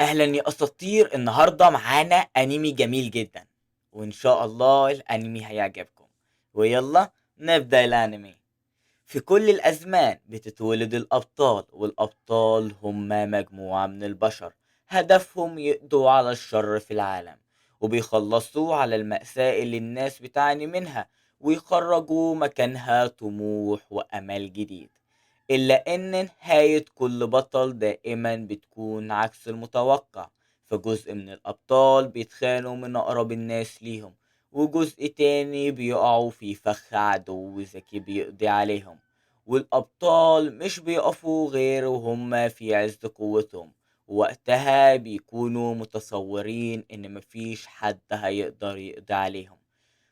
اهلا يا اساطير. النهارده معانا انمي جميل جدا، وان شاء الله الانمي هيعجبكم. ويلا نبدا الانمي. في كل الازمان بتتولد الابطال، والابطال هم مجموعه من البشر هدفهم يقضوا على الشر في العالم، وبيخلصوا على المأساة اللي الناس بتعاني منها، ويخرجوا مكانها طموح وأمل جديد. إلا إن نهاية كل بطل دائما بتكون عكس المتوقع، فجزء من الأبطال بيتخانوا من أقرب الناس ليهم، وجزء تاني بيقعوا في فخ عدو ذكي بيقضي عليهم. والأبطال مش بيقفوا غير وهم في عز قوتهم، ووقتها بيكونوا متصورين إن مفيش حد هيقدر يقضي عليهم.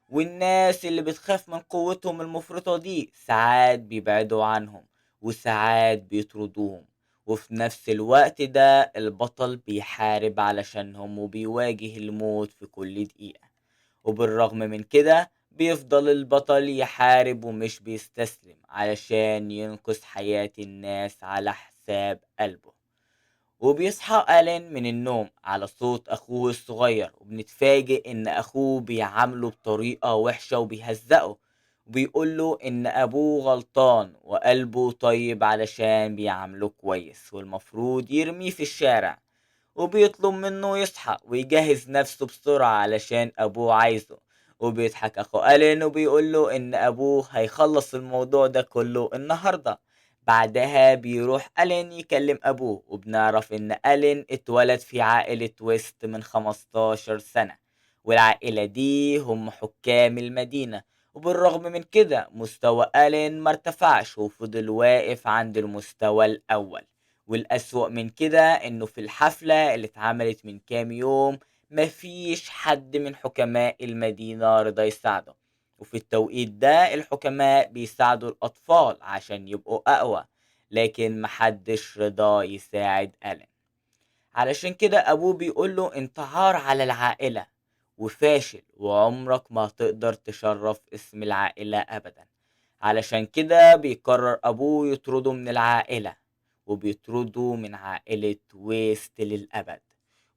والناس اللي بتخاف من قوتهم المفرطة دي ساعات بيبعدوا عنهم وساعات بيطردوهم، وفي نفس الوقت ده البطل بيحارب علشانهم وبيواجه الموت في كل دقيقة. وبالرغم من كده بيفضل البطل يحارب ومش بيستسلم علشان ينقذ حياة الناس على حساب قلبه. وبيصحى ألين من النوم على صوت أخوه الصغير، وبنتفاجئ إن أخوه بيعامله بطريقة وحشة وبيهزقه، وبيقوله إن أبوه غلطان وقلبه طيب علشان بيعامله كويس والمفروض يرميه في الشارع. وبيطلب منه يصحى ويجهز نفسه بسرعة علشان أبوه عايزه. وبيضحك أخو ألين وبيقوله إن أبوه هيخلص الموضوع ده كله النهاردة. بعدها بيروح ألين يكلم أبوه، وبنعرف إن ألين اتولد في عائلة ويست من 15 سنة، والعائلة دي هم حكام المدينة. وبالرغم من كده مستوى ألين ما ارتفعش وفضل واقف عند المستوى الأول. والأسوأ من كده إنه في الحفلة اللي اتعملت من كام يوم مفيش حد من حكماء المدينة رضى يساعده. وفي التوقيت ده الحكماء بيساعدوا الأطفال عشان يبقوا أقوى، لكن محدش رضى يساعد ألين. علشان كده أبوه بيقوله انت عار على العائلة وفاشل وعمرك ما هتقدر تشرف اسم العائلة أبدا. علشان كده بيقرر أبوه يطرده من العائلة، وبيطرده من عائلة ويست للأبد.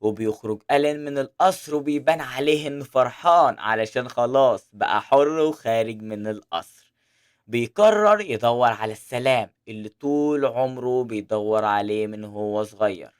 وبيخرج ألين من القصر وبيبان عليه إنه فرحان علشان خلاص بقى حر وخارج من القصر. بيقرر يدور على السلام اللي طول عمره بيدور عليه من هو صغير.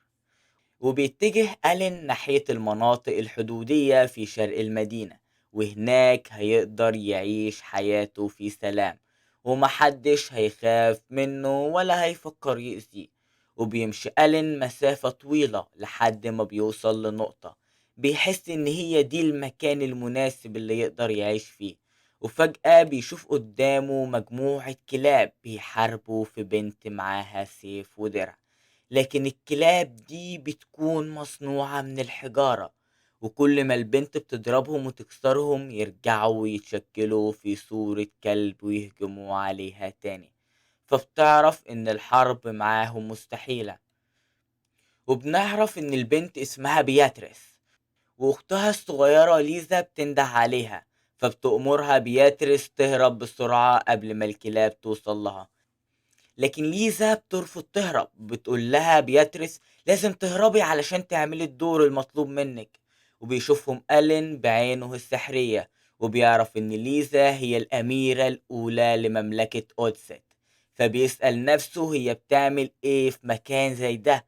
وبيتجه ألين ناحية المناطق الحدودية في شرق المدينة، وهناك هيقدر يعيش حياته في سلام ومحدش هيخاف منه ولا هيفكر يأذيه. وبيمشي ألين مسافة طويلة لحد ما بيوصل لنقطة بيحس إن هي دي المكان المناسب اللي يقدر يعيش فيه. وفجأة بيشوف قدامه مجموعة كلاب بيحاربوا في بنت معاها سيف ودرع، لكن الكلاب دي بتكون مصنوعة من الحجارة، وكل ما البنت بتضربهم وتكسرهم يرجعوا ويتشكلوا في صورة كلب ويهجموا عليها تاني. فبتعرف إن الحرب معاهم مستحيلة. وبنعرف إن البنت اسمها بياتريس، وأختها الصغيرة ليزا بتنده عليها، فبتأمرها بياتريس تهرب بسرعة قبل ما الكلاب توصل لها. لكن ليزا بترفض تهرب، بتقول لها بياتريس لازم تهربي علشان تعملي الدور المطلوب منك. وبيشوفهم ألين بعينه السحرية، وبيعرف إن ليزا هي الأميرة الأولى لمملكة أودست. فبيسأل نفسه هي بتعمل إيه في مكان زي ده.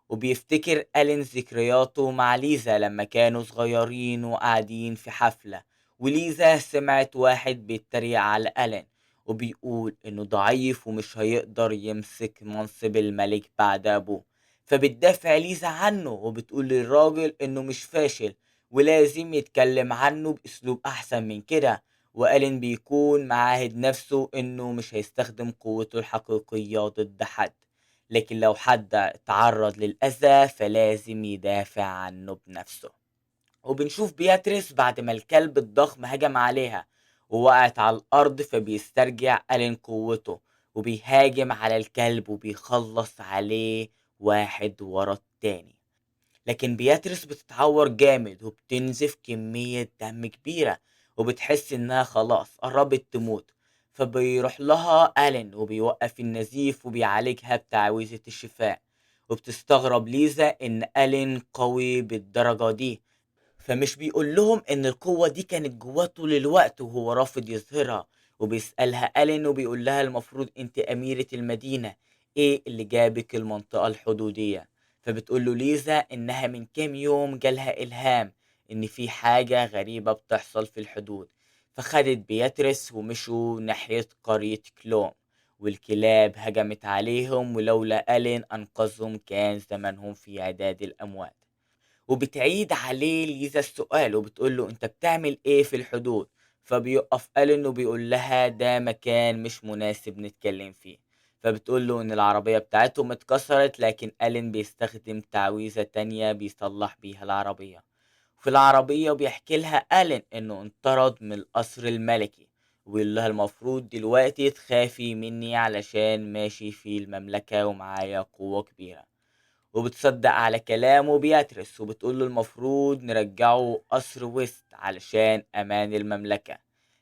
وبيفتكر ألين ذكرياته مع ليزا لما كانوا صغيرين وقاعدين في حفلة، وليزا سمعت واحد بيتريق على ألين وبيقول إنه ضعيف ومش هيقدر يمسك منصب الملك بعد أبوه. فبتدافع ليزا عنه وبتقول للراجل إنه مش فاشل ولازم يتكلم عنه بأسلوب أحسن من كده. وألين بيكون معاهد نفسه إنه مش هيستخدم قوته الحقيقية ضد حد، لكن لو حد اتعرض للأذى فلازم يدافع عنه بنفسه. وبنشوف بياتريس بعد ما الكلب الضخم هجم عليها ووقعت على الأرض، فبيسترجع ألين قوته وبيهاجم على الكلب وبيخلص عليه واحد ورا التاني. لكن بياتريس بتتعور جامد وبتنزف كمية دم كبيرة، وبتحس إنها خلاص قربت تموت. فبيروح لها ألين وبيوقف النزيف وبيعالجها بتعويذة الشفاء. وبتستغرب ليزا إن ألين قوي بالدرجة دي، فمش بيقول لهم إن القوة دي كانت جواه طول الوقت وهو رافض يظهرها. وبيسألها ألين وبيقول لها المفروض أنت أميرة المدينة، إيه اللي جابك المنطقة الحدودية؟ فبتقول له ليزا إنها من كام يوم جالها إلهام إن في حاجة غريبة بتحصل في الحدود، فخدت بياتريس ومشوا ناحية قرية كلوم، والكلاب هجمت عليهم، ولولا ألين أنقذهم كان زمانهم في عداد الأموات. وبتعيد عليه ليزا السؤال وبتقول له أنت بتعمل إيه في الحدود؟ فبيقف ألين وبيقول لها ده مكان مش مناسب نتكلم فيه. فبتقول له إن العربية بتاعتهم اتكسرت، لكن ألين بيستخدم تعويذة تانية بيصلح بيها العربية. في العربية بيحكي لها ألين إنه انطرد من القصر الملكي، ويقول لها المفروض دلوقتي تخافي مني علشان ماشي في المملكة ومعايا قوة كبيرة. وبتصدق على كلامه بياتريس وبتقول له المفروض نرجعه قصر ويست علشان أمان المملكة،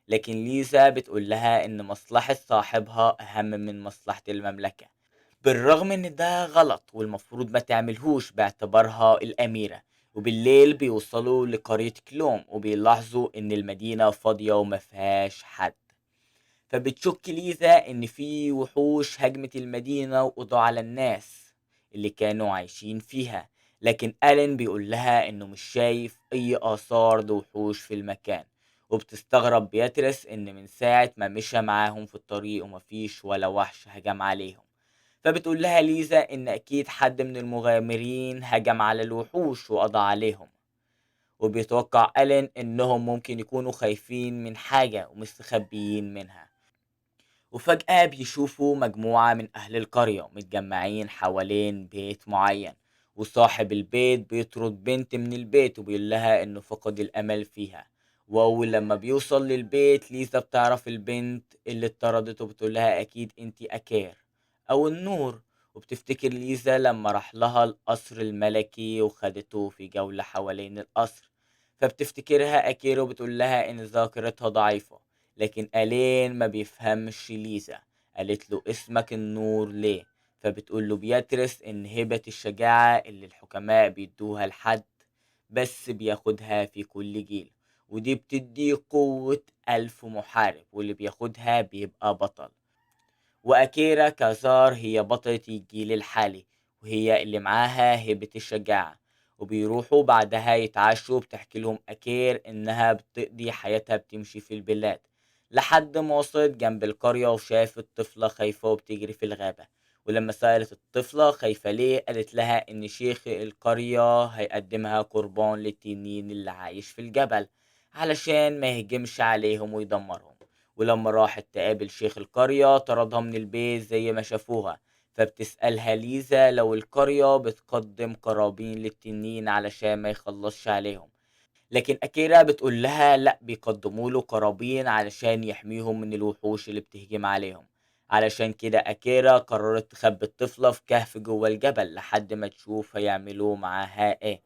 لكن ليزا بتقول لها إن مصلحة صاحبها أهم من مصلحة المملكة، بالرغم إن ده غلط والمفروض ما تعملهوش باعتبارها الأميرة. وبالليل بيوصلوا لقرية كلوم وبيلاحظوا إن المدينة فاضية وما فيهاش حد، فبتشك ليزا إن في وحوش هجمت المدينة وقضوا على الناس اللي كانوا عايشين فيها، لكن ألين بيقول لها إنه مش شايف أي آثار لوحوش في المكان. وبتستغرب بياتريس إن من ساعة ما مشى معاهم في الطريق ومفيش ولا وحش هجم عليهم، فبتقول لها ليزا إن أكيد حد من المغامرين هجم على الوحوش وقضى عليهم. وبيتوقع ألين إنهم ممكن يكونوا خايفين من حاجة ومستخبيين منها. وفجأة بيشوفوا مجموعة من أهل القرية متجمعين حوالين بيت معين، وصاحب البيت بيطرد بنت من البيت وبيقول لها إنه فقد الأمل فيها. وأول لما بيوصل للبيت ليزا بتعرف البنت اللي اتطردت وبتقول لها أكيد أنتي أكير أو النور. وبتفتكر ليزا لما راح لها القصر الملكي وخدته في جولة حوالين القصر، فبتفتكرها أكير وبتقول لها إن ذاكرتها ضعيفة. لكن ألين ما بيفهمش ليزا، قالت له اسمك النور ليه؟ فبتقول له بياتريس إن هبة الشجاعة اللي الحكماء بيدوها لحد بس بياخدها في كل جيل، ودي بتدي قوة 1000 محارب، واللي بياخدها بيبقى بطل. وأكيرا كازار هي بطلة الجيل الحالي وهي اللي معاها هبة الشجاعة. وبيروحوا بعدها يتعشوا، بتحكي لهم أكير إنها بتقضي حياتها بتمشي في البلاد لحد ما وصلت جنب القرية وشافت طفلة خايفة وبتجري في الغابة. ولما سألت الطفلة خايفة ليه، قالت لها إن شيخ القرية هيقدمها قربان للتنين اللي عايش في الجبل علشان ما يهجمش عليهم ويدمرهم. ولما راحت تقابل شيخ القرية طردها من البيت زي ما شافوها. فبتسألها ليزا لو القرية بتقدم قرابين للتنين علشان ما يخلصش عليهم، لكن أكيرا بتقول لها لأ، بيقدموا له قرابين علشان يحميهم من الوحوش اللي بتهجم عليهم. علشان كده أكيرا قررت تخبي الطفلة في كهف جوه الجبل لحد ما تشوف هيعملوا معاها ايه.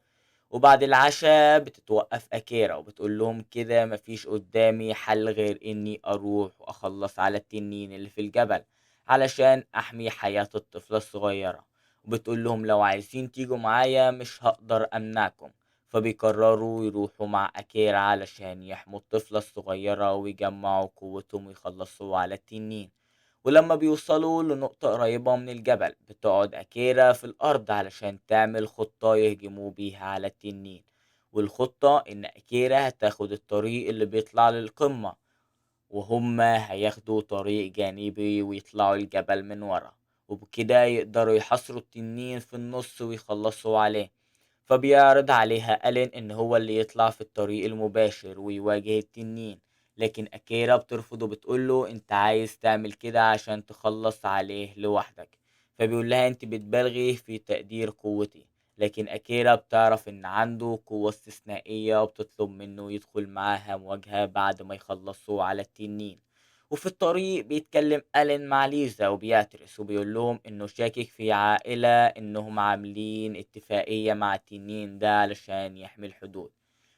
وبعد العشاء بتتوقف أكيرا وبتقول لهم كده مفيش قدامي حل غير إني أروح وأخلص على التنين اللي في الجبل علشان أحمي حياة الطفلة الصغيرة. وبتقول لهم لو عايزين تيجوا معايا مش هقدر أمنعكم. فبيقرروا يروحوا مع أكيرا علشان يحموا الطفلة الصغيرة ويجمعوا قوتهم ويخلصوا على التنين. ولما بيوصلوا لنقطة قريبة من الجبل بتقعد أكيرا في الأرض علشان تعمل خطة يهجموا بيها على التنين. والخطة إن أكيرا هتاخد الطريق اللي بيطلع للقمة، وهما هياخدوا طريق جانبي ويطلعوا الجبل من ورا، وبكده يقدروا يحاصروا التنين في النص ويخلصوا عليه. فبيعرض عليها ألين إن هو اللي يطلع في الطريق المباشر ويواجه التنين، لكن أكيرا بترفض وبتقوله أنت عايز تعمل كده عشان تخلص عليه لوحدك. فبيقول لها أنت بتبالغي في تقدير قوتي، لكن أكيرا بتعرف إن عنده قوة استثنائية وبتطلب منه يدخل معاها مواجهة بعد ما يخلصوا على التنين. وفي الطريق بيتكلم ألين مع ليزا وبياتريس وبيقول لهم إنه شاكك في عائلة إنهم عاملين اتفاقية مع التنين ده علشان يحمي الحدود.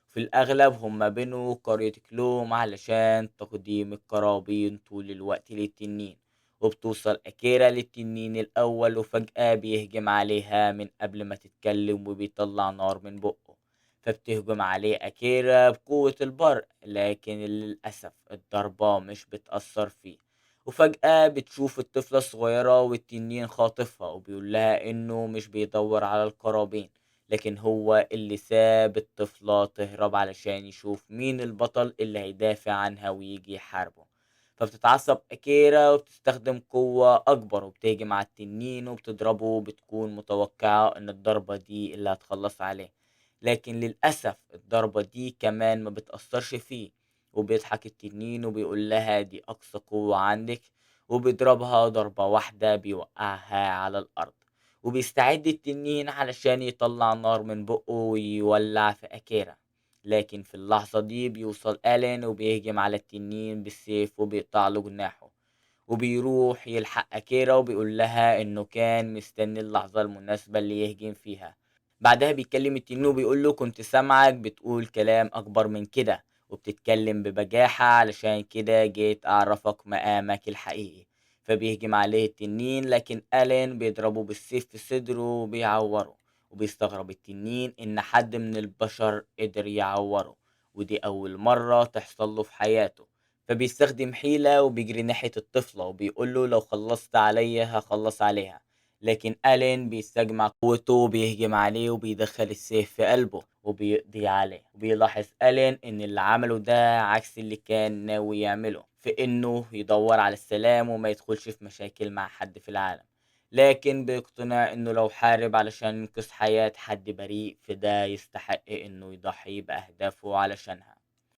في الأغلب هم بنوا قرية كلوم علشان تقديم القرابين طول الوقت للتنين، وبتوصل أكيرا للتنين الأول، وفجأة بيهجم عليها من قبل ما تتكلم وبيطلع نار من بقه. فبتهجم عليه أكيرا بقوة البرق، لكن للأسف الضربة مش بتأثر فيه. وفجأة بتشوف الطفلة الصغيرة والتنين خاطفها، وبيقول لها إنه مش بيدور على القرابين، لكن هو اللي ساب الطفلة تهرب علشان يشوف مين البطل اللي هيدافع عنها ويجي يحاربه. فبتتعصب أكيرا وبتستخدم قوة أكبر وبتهجم على التنين وبتضربه، بتكون متوقعة إن الضربة دي اللي هتخلص عليه، لكن للأسف الضربة دي كمان ما بتأثرش فيه. وبيضحك التنين وبيقول لها دي أقصى قوة عندك، وبيضربها ضربة واحدة بيوقعها على الأرض. وبيستعد التنين علشان يطلع نار من بقه ويولع في أكيرا، لكن في اللحظة دي بيوصل ألين وبيهجم على التنين بالسيف وبيقطع له جناحه. وبيروح يلحق أكيرا وبيقول لها إنه كان مستني اللحظة المناسبة اللي يهجم فيها. بعدها بيكلم التنين وبيقول له كنت سامعك بتقول كلام أكبر من كده وبتتكلم ببجاحة، علشان كده جيت أعرفك مقامك الحقيقي. فبيهجم عليه التنين، لكن ألين بيضربه بالسيف في صدره وبيعوره. وبيستغرب التنين إن حد من البشر قدر يعوره، ودي أول مرة تحصل له في حياته. فبيستخدم حيلة وبيجري ناحية الطفلة وبيقول له لو خلصت عليا هخلص عليها، لكن ألين بيستجمع قوته وبيهجم عليه وبيدخل السيف في قلبه وبيقضي عليه. وبيلاحظ ألين إن اللي عمله ده عكس اللي كان ناوي يعمله، في إنه يدور على السلام وما يدخلش في مشاكل مع حد في العالم، لكن بيقتنع إنه لو حارب علشان ينقذ حياة حد بريء فده يستحق إنه يضحي بأهدافه علشانها.